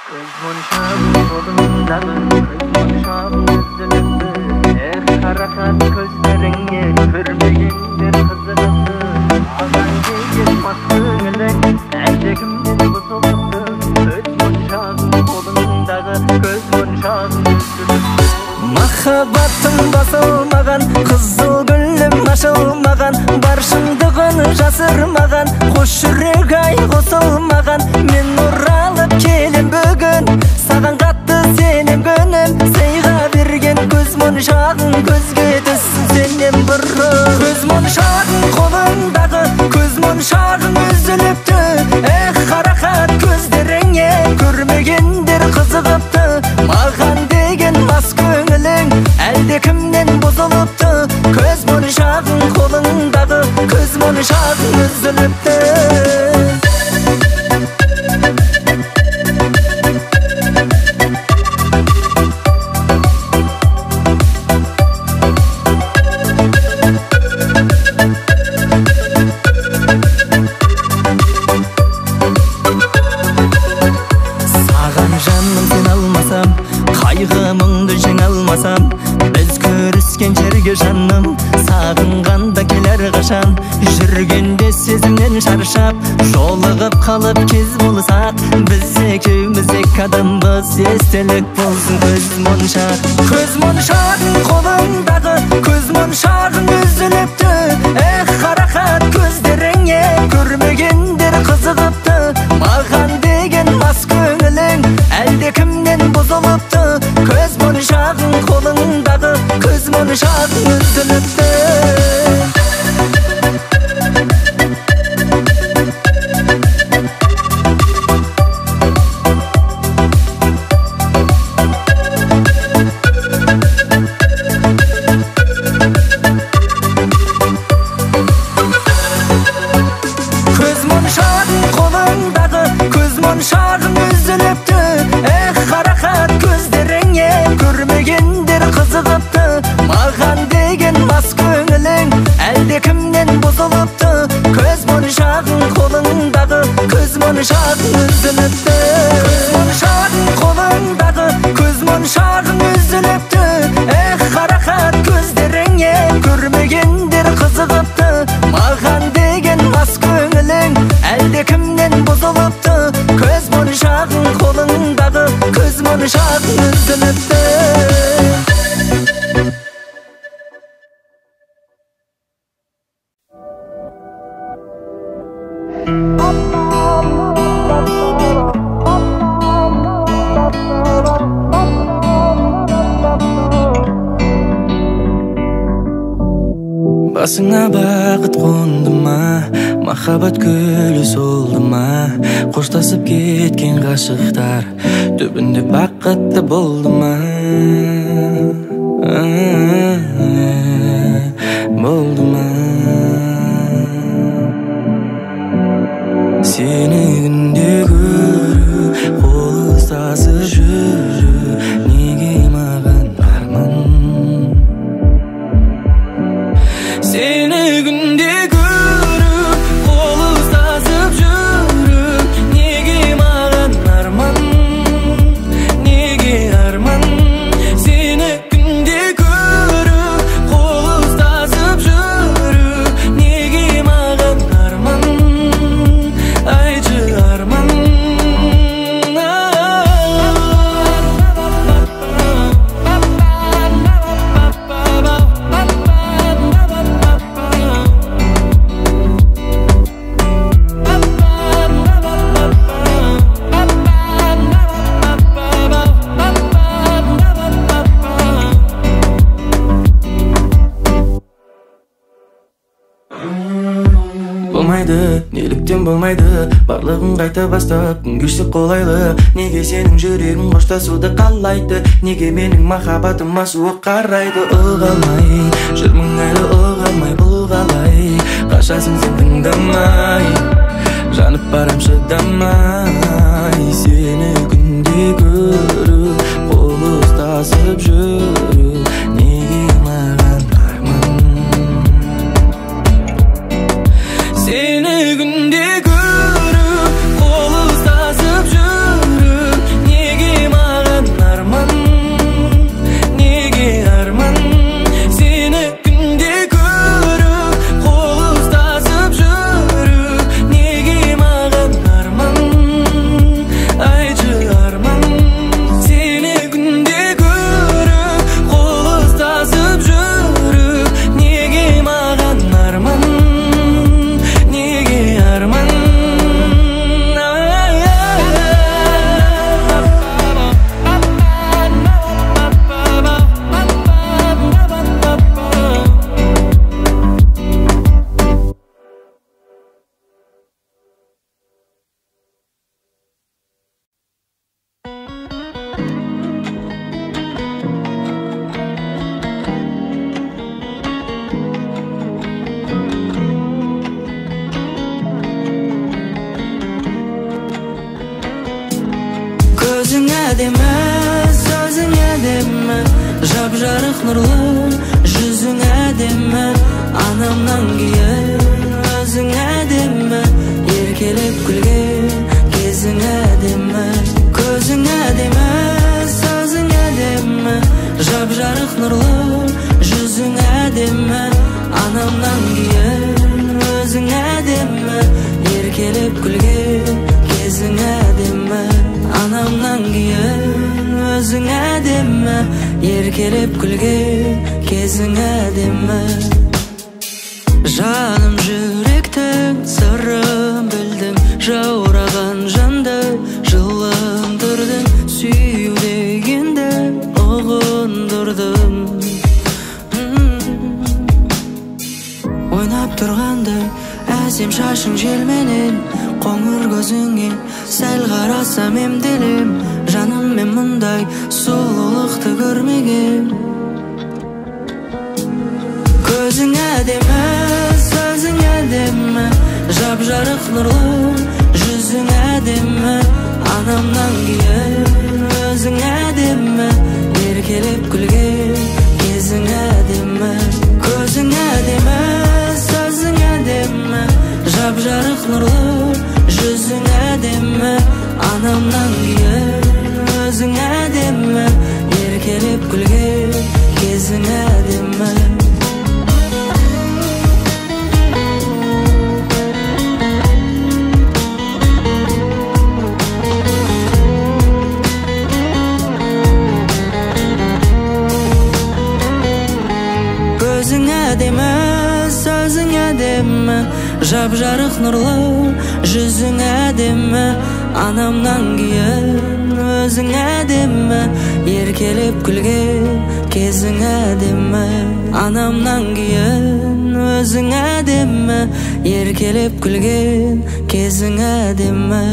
Көз моншағың қолыңдағы, көз моншағың үзіліпті. Эх, қарақат көздеріңе көрмегендер қызығыпты. Маған деген мас көңілің әлдекімнен бұзылыпты. Көз моншағың қолыңдағы, көз моншағың үзіліпті. Махаббатым басылмаған, қызыл гүлім ашылмаған, бар шындығын жасырмаған, қос жүрек ай қосылмаған. Мен оралып келем бүгін, саған қатты сенем күнім. Сыйға берген көз моншағың көзге түссін сенен бұрын. Көз моншағың қолыңдағы, көз моншағың үзіліпті. Эх, қарақат көздеріңе көрмегендер қызығыпты. Маған деген мас көңілің әлдекімнен бұзылыпты. Көз моншағың қолыңдағы, көз моншағың үзіліпті. Саған жаным сен алмасам, қайғы мұңды жеңе алмасам, біз көріскен жерге жаным сағынғанда келер қашан. Жүргенде сезімнен шаршап, жолығып қалып кез болсақ, біз екеуміз екі адамбыз, естелік болсын көз моншақ. Көз моншағың қолыңдағы, көз моншағың үзіліпті. Эх, қарақат көздеріңе көрмегендер қызығыпты. Маған деген мас көңілің әлдекімнен бұзылыпты. Көз моншағың қолыңдағы, көз моншағың үзіліпті. Көз моншағың қолыңдағы, көз моншағың үзіліпті. Эх, қарақат көздеріңе көрмегендер қызығыпты. Маған деген мас көңілің әлдекімнен бұзылыпты. Көз моншағың қолыңдағы, көз моншағың үзіліпті. Көз моншағың қолыңдағы, көз моншағың үзіліпті. Эх, қарақат көздеріңе көрмегендер қызығыпты. Маған деген мас көңілің әлдекімнен бұзылыпты. Көз моншағың қолыңдағы, көз моншағың үзіліпті. Басыңа бақыт қонды ма, махаббат гүлі солды ма, қоштасып кеткен ғашықтар түбінде бақытты болды ма? Болды ма? Сені күнде көру, қол ұстасып жүру неге маған арман? Сені күнде көру, қол ұстасып жүру неге маған арман? Неге арман? Сені күнде көру, қол ұстасып жүру неге маған арман? Айтшы арман. Болмайды, неліктен болмайды, барлығын қайта бастап күн кешсек қолайлы. Неге сенің жүрегің қоштасуды қалайды? Неге менің махаббатыма суық қарайды? Ұға алмай жүрмін әлі, ұға алмай, бұл қалай? Қашасың сен тыңдамай, жанып барам шыдамай. Сені күнде көру, қол ұстасып жүру неге маған арман? Сені күнде көру, қол ұстасып жүру Көзің әдемі, сөзің әдемі, жап-жарық нұрлы жүзің әдемі. Анамнан кейін өзің әдемі, еркелеп күлген кезің әдемі. Көзің әдемі, сөзің әдемі, жап-жарық нұрлы жүзің әдемі. Анамнан кейін өзің әдемі, еркелеп күлген кезің әдемі. Анамнан кейін өзің әдемі, еркелеп күлген кезің әдемі. Жаным жүректің сырын білдің, жаураған жанды жылындырдың, сүю дегенді ұғындырдың. Ойнап тұрғандай әсем шашың желменен, қоңыр көзіңе сәл қарасам емделем. Жаным мен мұндай сұлулықты көрмегем. Көзің әдемі, сөзің әдемі, жап-жарық нұрлы жүзің әдемі. Анамнан кейін өзің әдемі, еркелеп күлген кезің әдемі. Көзің әдемі, сөзің әдемі, жап-жарық нұрлы жүзің әдемі. Анамнан кейін өзің әдемі, еркелеп күлген кезің әдемі. Көзің әдемі, сөзің әдемі, жап-жарық нұрлы жүзің әдемі. Анамнан кейін өзің әдемі, еркелеп күлген кезің әдемі. Анамнан кейін өзің әдемі, еркелеп күлген кезің әдемі.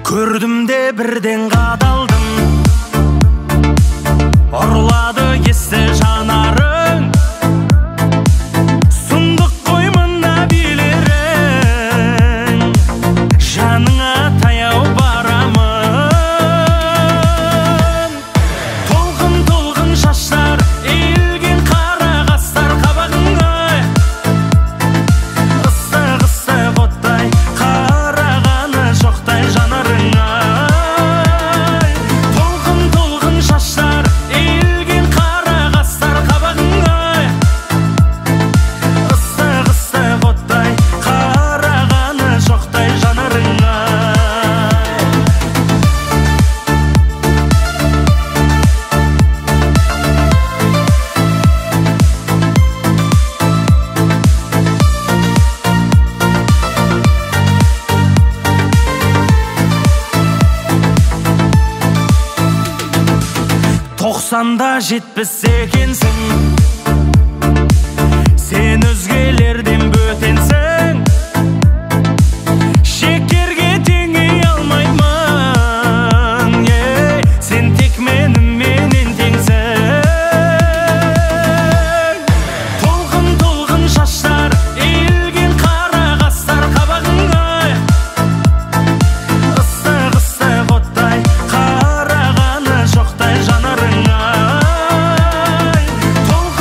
Көрдім де бірден қадалдым, ұрлады есті жанарың, сұмдық қой мына билерің, жаныңа таяу барамын. Толқын толқын шаштар, иілген қара қастар, қабағыңай ыстық ыстық оттай, қарағаны жоқтай жанарың. Тоқсанда 70 екенсің, сен өзгелерден бөтенсің, шекерге теңей алмаймын, ей, сен тек меніменен теңсің. Толқын толқын шаштар, иілген қара қастар, қабағыңай ыстық ыстық оттай, қарағаны жоқтай жанарың. Толқын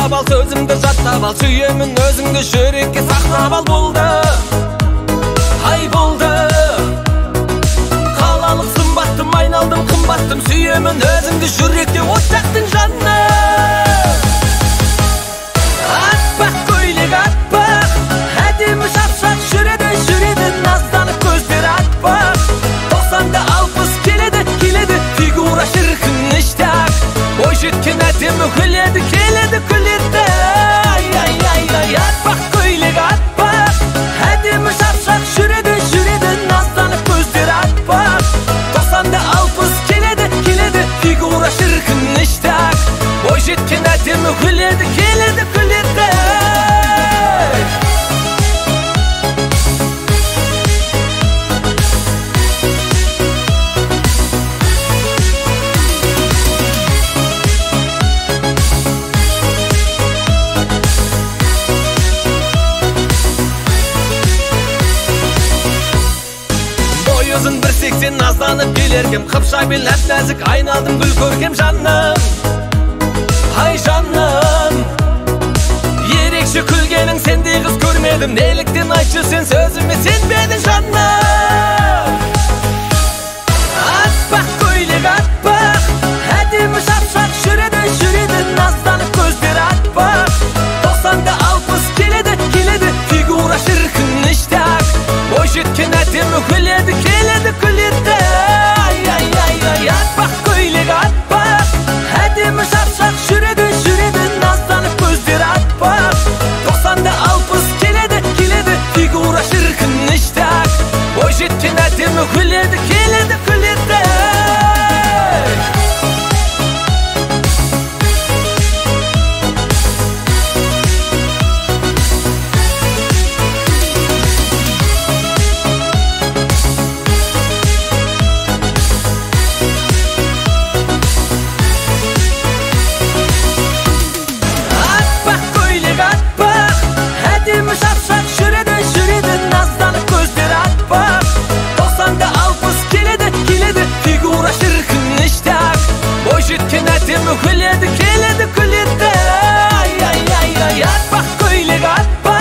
Ұстап ал, сөзімді жаттап ал, сүйемін өзіңді, жүрекке сақтап ал. Болды, ай болды, қалалық сымбаттым, айналдым қымбаттым, сүйемін өзіңді, жүректе от жақтың жаным. Аппақ көйлек аппақ, әдемі шапшақ жүреді, жүреді, назданып көздері аппақ. 90-да 60 келеді, келеді, фигура шіркін іштақ. Бойжеткен әдемі күледі, келеді, күледі. Ай, ай, ай, ай, аппақ көйлек аппақ, әдемі шапшақ жүреді, жүреді, назданып көздері аппақ. 90-да 60 келеді, келеді, фигура шіркін іштақ. Бойжеткен әдемі күледі, келеді, күледі. Ұзын 1,80 назданып келеркем, қыпша бел нәп-нәзік, айналдым гүл көркем жаным. Ай жаным, ерекше күлгенің сендей қыз көрмедім, неліктен айтшы сен сөзіме сенбедің жаным. Аппақ көйлек аппақ, әдемі шапшақ жүреді, жүреді, назданып көздері аппақ. 90-да 60 келеді, келеді, фигура шіркін іштақ. Бойжеткен әдемі күледі, келеді, күледі. Ай, ай, ай, ай, аппақ көйлек аппақ, әдемі шапшақ жүреді, жүреді, назданып көздері аппақ. 90-да 60 келеді, келеді, фигура шіркін іштақ. Бойжеткен әдемі күледі, келеді, күледі. Шапшақ жүреді, жүреді, назданып көздері аппақ. 90-да 60 келеді, келеді, фигура шіркін іштақ. Бойжеткен әдемі күледі, келеді, күледі. Ай, ай, ай, ай, аппақ көйлек аппақ.